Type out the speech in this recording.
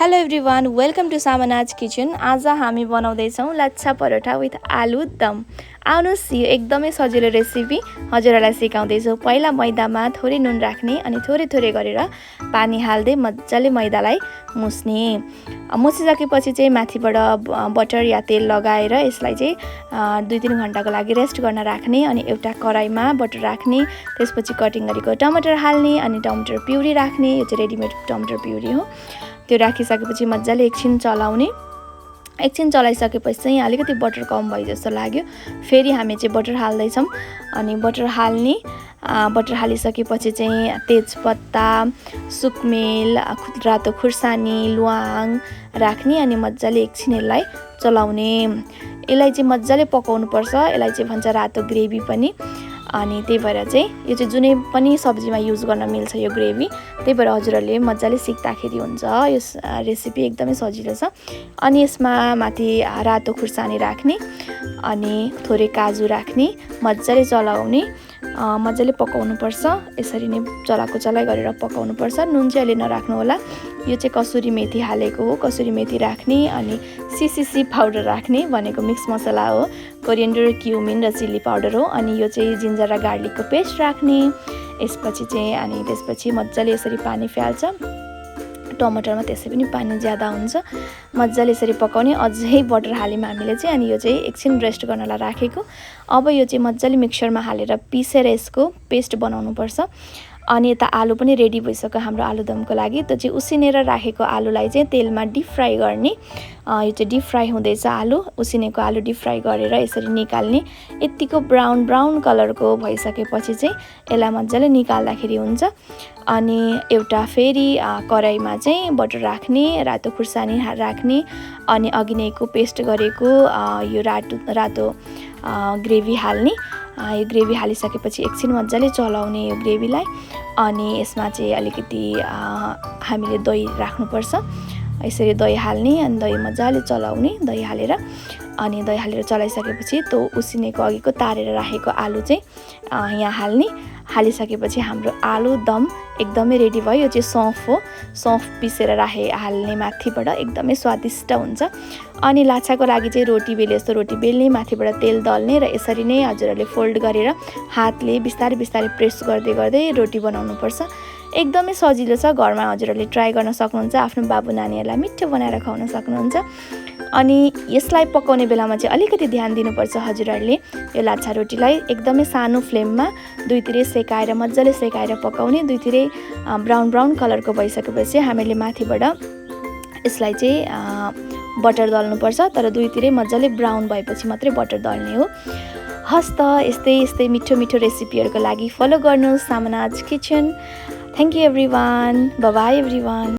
Hello everyone, welcome to Samana's kitchen. आज हामी बनाउँदैछौँ लच्छा paratha with आलु दम। आउनुहोस्, यो एकदमै सजिलो रेसिपी हजुरहरूलाई सिकाउँदैछु। पहिला मैदामा थोरै नुन राख्ने अनि थोरै थोरै गरेर पानी हाल्दै मजाले मैदालाई मुस्ने। मुसिसकेपछि चाहिँ माथिबाट बटर या तेल लगाएर यसलाई चाहिँ 2-3 घण्टाको लागि रेस्ट गर्न राख्ने। अनि एउटा कराईमा बटर राख्ने, त्यसपछि कटिङ गरेको टमाटर हाल्ने अनि टमाटर प्युरी राख्ने। यो चाहिँ रेडिमेड टमाटर प्युरी हो। त्यो राखिसकेपछि मजाले एकछिन चलाउने। एकछिन चलाइसकेपछि चाहिँ अलिकति बटर कम भयो जस्तो लाग्यो। फेरि हामी चाहिँ बटर हाल्दैछौँ अनि बटर हाल्ने। बटर हालिसकेपछि चाहिँ तेजपत्ता, सुकमेल, रातो खुर्सानी, ल्वाङ राख्ने अनि मजाले एकछिन यसलाई चलाउने। यसलाई चाहिँ मजाले पकाउनुपर्छ। यसलाई चाहिँ भन्छ रातो ग्रेभी पनि। अनि त्यही भएर चाहिँ यो चाहिँ जुनै पनि सब्जीमा युज गर्न मिल्छ यो ग्रेभी। त्यही भएर हजुरहरूले मजाले सिक्दाखेरि हुन्छ। यो रेसिपी एकदमै सजिलो छ। अनि यसमा माथि रातो खुर्सानी राख्ने अनि थोरै काजु राख्ने, मजाले चलाउने, मजाले पकाउनुपर्छ। यसरी नै चलाको चलाइ गरेर पकाउनुपर्छ। नुन चाहिँ अहिले नराख्नु होला। यो चाहिँ कसुरी मेथी हालेको हो। कसुरी मेथी राख्ने अनि सिसिसी पाउडर राख्ने, भनेको मिक्स मसला हो। कोरिएन्डर, क्युमिन र चिल्ली पाउडर हो। अनि यो चाहिँ जिन्जर र गार्लिकको पेस्ट राख्ने। यसपछि चाहिँ अनि त्यसपछि मजाले यसरी पानी फ्याल्छ। टमाटरमा त्यसै पनि पानी ज्यादा हुन्छ। मजाले यसरी पकाउने। अझै बटर हाल्यौँ हामीले चाहिँ। अनि यो चाहिँ एकछिन रेस्ट गर्नलाई राखेको। अब यो चाहिँ मजाले मिक्सरमा हालेर पिसेर यसको पेस्ट बनाउनुपर्छ। अनि यता आलु पनि रेडी भइसक्यो हाम्रो आलुदमको लागि। त्यो चाहिँ उसिनेर राखेको आलुलाई चाहिँ तेलमा डिप फ्राई गर्ने। यो चाहिँ डिप फ्राई हुँदैछ आलु। उसिनेको आलु डिप फ्राई गरेर यसरी निकाल्ने। यतिको ब्राउन कलरको भइसकेपछि चाहिँ यसलाई मजाले निकाल्दाखेरि हुन्छ। अनि एउटा फेरि कराईमा चाहिँ बटर राख्ने, रातो खुर्सानी राख्ने अनि अघि नैको पेस्ट गरेको यो रातो ग्रेभी हाल्ने। यो ग्रेभी हालिसकेपछि एकछिन मजाले चलाउने यो ग्रेभीलाई। अनि यसमा चाहिँ अलिकति हामीले दही राख्नुपर्छ। यसरी दही हाल्ने अनि दही मजाले चलाउने। दही हालेर अनि दही हालेर चलाइसकेपछि त्यो उसिनेको अघिको तारेर राखेको आलु चाहिँ यहाँ हाल्ने। हालिसकेपछि हाम्रो आलु दम एकदमै रेडी भयो। यो चाहिँ सौँफ हो। सौँफ पिसेर हाल्ने माथिबाट एकदमै स्वादिष्ट हुन्छ। अनि लाछाको लागि चाहिँ रोटी बेले जस्तो रोटी बेल्ने, माथिबाट तेल दल्ने र यसरी नै हजुरहरूले फोल्ड गरेर हातले बिस्तारै बिस्तारै प्रेस गर्दै गर्दै रोटी बनाउनुपर्छ। एकदमै सजिलो छ। घरमा हजुरहरूले ट्राई गर्न सक्नुहुन्छ। आफ्नो बाबु नानीहरूलाई मिठो बनाएर खुवाउन सक्नुहुन्छ। अनि यसलाई पकाउने बेलामा चाहिँ अलिकति ध्यान दिनुपर्छ हजुरहरूले। यो लाछा रोटीलाई एकदमै सानो फ्लेममा दुईतिरै सेकाएर मजाले सेकाएर पकाउने। दुईतिरै ब्राउन कलरको भइसकेपछि हामीले माथिबाट यसलाई चाहिँ बटर दल्नुपर्छ। तर दुईतिरै मजाले ब्राउन भएपछि मात्रै बटर दल्ने हो। हस् त, यस्तै मिठो रेसिपीहरूको लागि फलो गर्नुहोस् Samana's kitchen. Thank you everyone. Bye bye everyone.